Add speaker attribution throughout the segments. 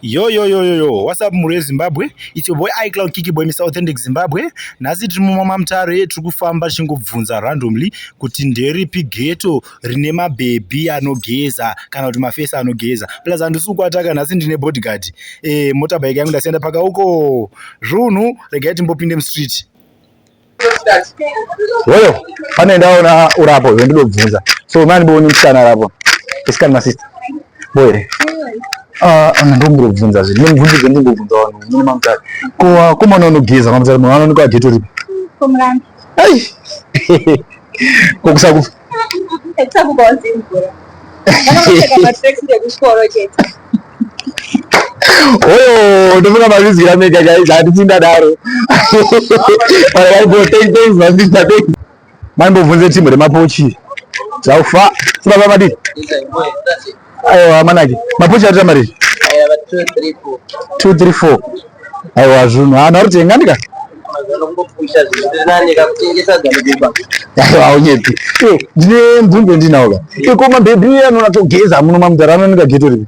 Speaker 1: Yo yo yo yo yo, what's up mhuri yeZimbabwe? It's your boy iCloud Kiki Boy Mr Authentic Zimbabwe. Nhasi tiri mumamutare tiri kufamba tichingobvunza randomly kuti nderipi ghetto rine mabhebhi anogeza kana kuti mafesi anogeza. Plus handisi kukwataka nhasi ndine bodyguard. Eh, motorbike yangu ndasiya ndapaka uko. Zvunhu regai timbopinde mustreet. Hoyo, pane ndaona urapo zvendinobvunza. So mani boni musikana rapo. Isikana masista. Boy. Ah, uh, ndombobvunza zve. Ndinobvunza zve ndingobvunza vanhu mune mamutare. Ko ah, komana unogeza mamutare munhu anoonekwa geto ripi?
Speaker 2: Komurani.
Speaker 1: Ai. Ko kusakufa.
Speaker 2: Kusakufa wazimvura. Vanopfeka matracks ekuchikoro chete.
Speaker 1: Oyo, ndofunga mazvizwira mega guys, handisi ndadaro. Alright, thanks, thanks, my sister, thanks. Maimbobvunze timu remapochi. Zaufa, sibaba madii? Aiwa manake. Mapochi atira mari? 2 3 4. Aiwa zvinhu. Hana uri tenga ndika? Aiwa unyepi. Eh, ndine mubvunzo ndinawo ka. Iko mabhebhi anonatogeza muno mamudhara anonika geto ripi?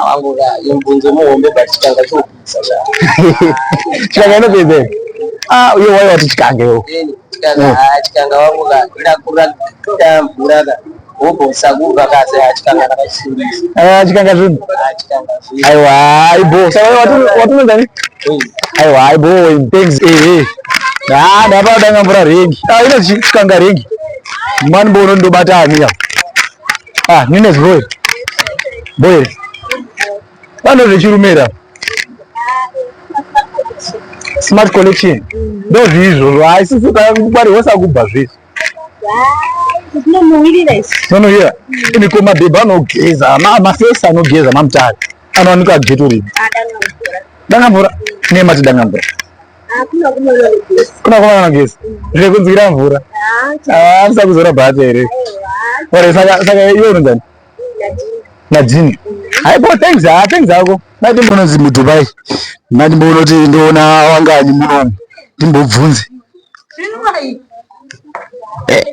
Speaker 3: Wangu ka mubvunzo muhombe but chikanga chopisa sha.
Speaker 1: Chikanga inopedza here? Ah, uye wai wati chikanga iwo.
Speaker 3: Chikanga ah chikanga wangu ka inakura mvura ka. Wobhosa kubva kasi ah chikanga ndakachisungisa.
Speaker 1: Ah, chikanga zvinhu.
Speaker 3: Ah chikanga zvinhu.
Speaker 1: Aiwa, aibo. Saka wati watinonzani? Aiwa, aibo, thanks. Eh, eh. Ah, ndapa danga mvura rengi. Ah, ino chikanga rengi. Mani mbono ndobata ani ya. Ah, nine boy. Boy. Vano zvechirumera. Smart collection. Ndozvizvo, hayi sisi kwari hosa kubva zvizvo.
Speaker 2: Zvinonuhwirira izvi.
Speaker 1: Zvinonuhwira. Ini ko mabhebhi anogeza, mafesi anogeza mamutare. Anowanikwa geto ripi? Danga mvura. Ne mati danga mvura.
Speaker 2: Kuna kumana anogeza.
Speaker 1: Kuna kumana anogeza. Zvekunzwira mvura. Ah, musakuzora bhata here. Ore saka saka iwe unonzani? Nadine. Hayi bo thanks, ah thanks ako. Mati mbononzi muDubai. Mati mbonoti ndoona wangani munomu. Ndimbobvunze. Eh.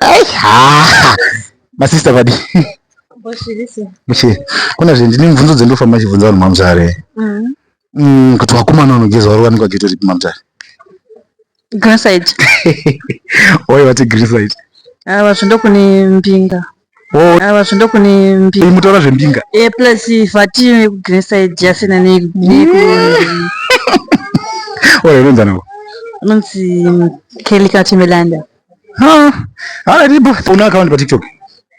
Speaker 1: Ai ha. Masista vadi. Mushe. Kuna zve ndine mubvunzo dzendofamba ndichibvunza vanhu mamutare. Kuti vakomana vanogeza vari wanikwa geto ripi mamutare?
Speaker 4: Greenside.
Speaker 1: Why vati Greenside?
Speaker 4: Ava zvindo kune mbinga.
Speaker 1: Oh,
Speaker 4: Ava zvindo kune mbinga.
Speaker 1: mutaura zvembinga.
Speaker 4: Eh plus vati Greenside yasina ne ne
Speaker 1: Ora inonzi anako.
Speaker 4: Nonzi Kelly Kachimelanda.
Speaker 1: Ah, alright, ipo. Una account pa TikTok?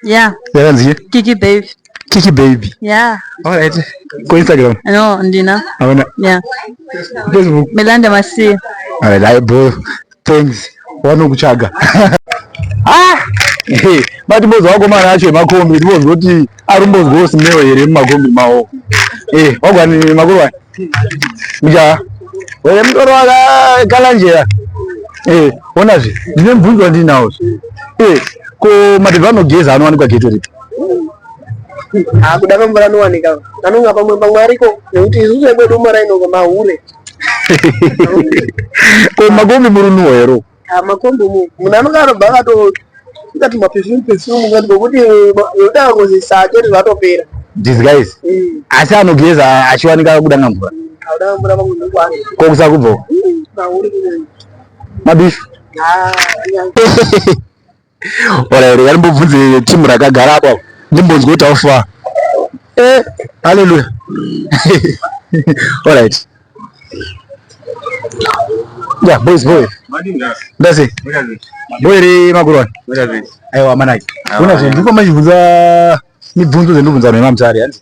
Speaker 4: Yeah,
Speaker 1: Yakanzi
Speaker 4: Kiki baby.
Speaker 1: Kiki baby.
Speaker 4: Yeah.
Speaker 1: Alright. Ko Instagram?
Speaker 4: No, ndina.
Speaker 1: Hauna.
Speaker 4: Yeah.
Speaker 1: Facebook?
Speaker 4: Melanda Masiya.
Speaker 1: Alright, hai bro. Thanks. Wanokutsvaga. Ah! Hey, but mbozwa vakomana acho emakombi timbozwa kuti arumbozwa usimewo here mumakombi mawo. Eh, wagwani makuru wani? Mujaha. Wele mutoro wakalanjera. Eh, onazve ndine mubvunzo wandinawo. Eh, ko madhebha anogeza anowanikwa geto ripi?
Speaker 3: Ah, kuda pamvura anowanika anonga pamwe pamwe ariko nekuti isusu ekwedu marainoko mahure
Speaker 1: Ko makombi murunuwo here?
Speaker 3: Ah, makombi mu munhu anonga anobva akatoita tumaperfume perfume ngati ngokuti yoda ngozi sake zvatopera
Speaker 1: Disguise. Asi anogeza achiwanika kudanga mvura.
Speaker 3: Kuda mvura pamwe ndokwani
Speaker 1: Ko kusakubva?
Speaker 3: mahure kunyanya
Speaker 1: Mabishu.
Speaker 3: Ah, anyanya.
Speaker 1: Alright, rega ndimbobvunze team rakagara apo apo. Ndimbonzwe kuti how far. Eh, hallelujah. Alright. Yeah, boys, boy. Ndase. Boy re makurwani. Aiwa manake. Una zvinhu ndiko machibvunza mibvunzo dzendobvunza vanhu vemamutare hanzi.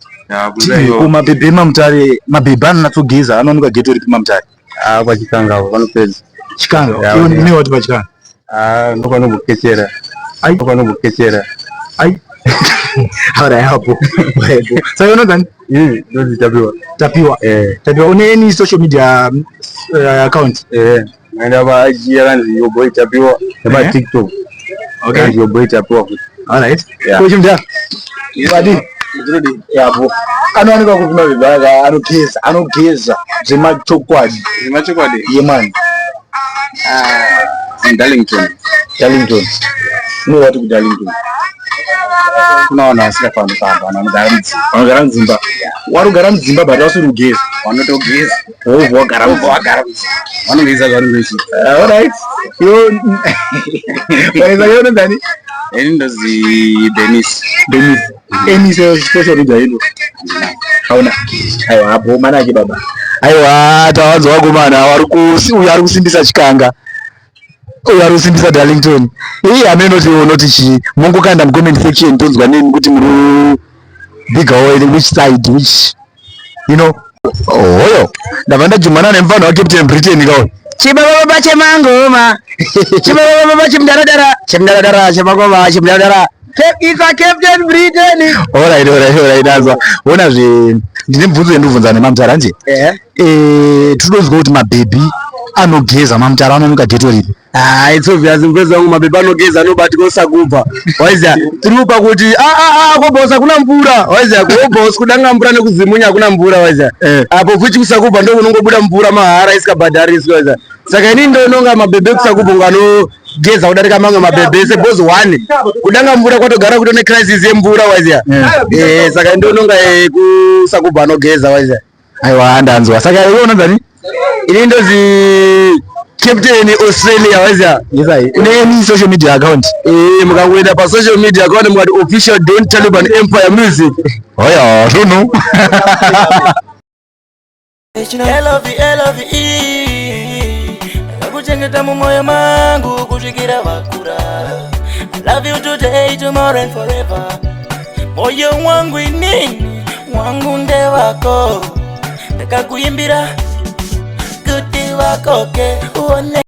Speaker 1: Ko mabhebhi emamutare, mabhebhi anonatsogeza anowanikwa geto ripi mamutare?
Speaker 5: Ah, pachikanga apo panopedza.
Speaker 1: Chikanga.
Speaker 5: Yeah,
Speaker 1: Iwe
Speaker 5: yeah.
Speaker 1: ne wati pachikanga.
Speaker 5: Ah, ndopanombokechera.
Speaker 1: Ai.
Speaker 5: Ndopanombokechera.
Speaker 1: Ai. Alright, hapo. Hapo. Sasa unonzani?
Speaker 5: Ndonzi Tapiwa.
Speaker 1: Tapiwa.
Speaker 5: Eh.
Speaker 1: Tapiwa une any social media account?
Speaker 5: Eh, naenda pa IG yakanzi your boy Tapiwa, nepa
Speaker 1: Eh.
Speaker 5: TikTok.
Speaker 1: Okay.
Speaker 5: Yakanzi your boy Tapiwa futi.
Speaker 1: Alright.
Speaker 5: Yeah.
Speaker 1: Ko chimda. Wadi. Yapo. Anowanikwa kupi mabhebhi aka anogeza, anogeza zvemachokwadi.
Speaker 5: Zvemachokwadi.
Speaker 1: Yemani.
Speaker 5: Ah, Darlington.
Speaker 1: Darlington. Uno wati ku Darlington.
Speaker 5: Kuna vanhu vasingafambi famba, vanhu vanogara mudzimba.
Speaker 1: Vanogara mudzimba. Warugara mudzimba but vasiri kugeza.
Speaker 5: Vanotogeza.
Speaker 1: Wobva wagara
Speaker 5: Vobva vagara mudzimba. Vanogeza zvavanenge vachiita.
Speaker 1: Alright. Yo. Pareza yo nani?
Speaker 5: Ini ndozi Denis.
Speaker 1: Denis. Any social media ino. Hauna. Aiwa, apo manake baba. Aiwa, tawanzwa vakomana vari kusi uyu ari kusimbisa Chikanga. Uyu ari kusimbisa Darlington. Iye amenoti unoti chii? Mongokanda mu comment section tonzwa nemi kuti muri bigger oil which side, which you know. Hoyo. Ndabva ndajumana nemufana wa Captain Britain kawo.
Speaker 3: Chibaba chemangoma, chibaba chimdaradara, chimdaradara chemangoma, chimdaradara. It's a Captain Britain.
Speaker 1: Alright, azwa. Ona zve ndine mubvunzo yendobvunza nemamutara nje. Eh, tinozwa kuti mabhebhi anogeza mamutara anomuka ghetto ripi?
Speaker 3: Ah, it's obvious mkwezi wangu, mabhebhi anogeza anobatika usakubva. Waiziya tiri kupa kuti ah ah ah kobhosa hakuna mvura. Waiziya kobhosa kudanga mvura nekuzimunya hakuna mvura, waiziya. Apo futi kusakubva ndo kunongobuda mvura mahara isikabhadhariswi, waiziya. Saka inini ndononga mabhebhi ekusakubva nganogeza kudarika mamwe mabhebhi ese because one, kudanga mvura kwatogara kuto necrisis yemvura, waiziya. Saka ndononga kusakubva anogeza, waiziya.
Speaker 1: Aiwa, ndanzwa. Saka iwe unonzani?
Speaker 3: Ini ndozi Captain Australia, waiziya.
Speaker 1: Yes, I. Une any social media account?
Speaker 3: Mukangoenda pa social media account mukati Official Don Taliban Empire Music.
Speaker 1: Hoyo, zvunhu.
Speaker 6: L-O-V-L-O-V-E. Ndakakuchengeta mumwoyo mangu kusvikira wakura. I love you today, tomorrow and forever. Moyo wangu inini wangu ndewako. Ndakakuimbira kuti wakoke uone.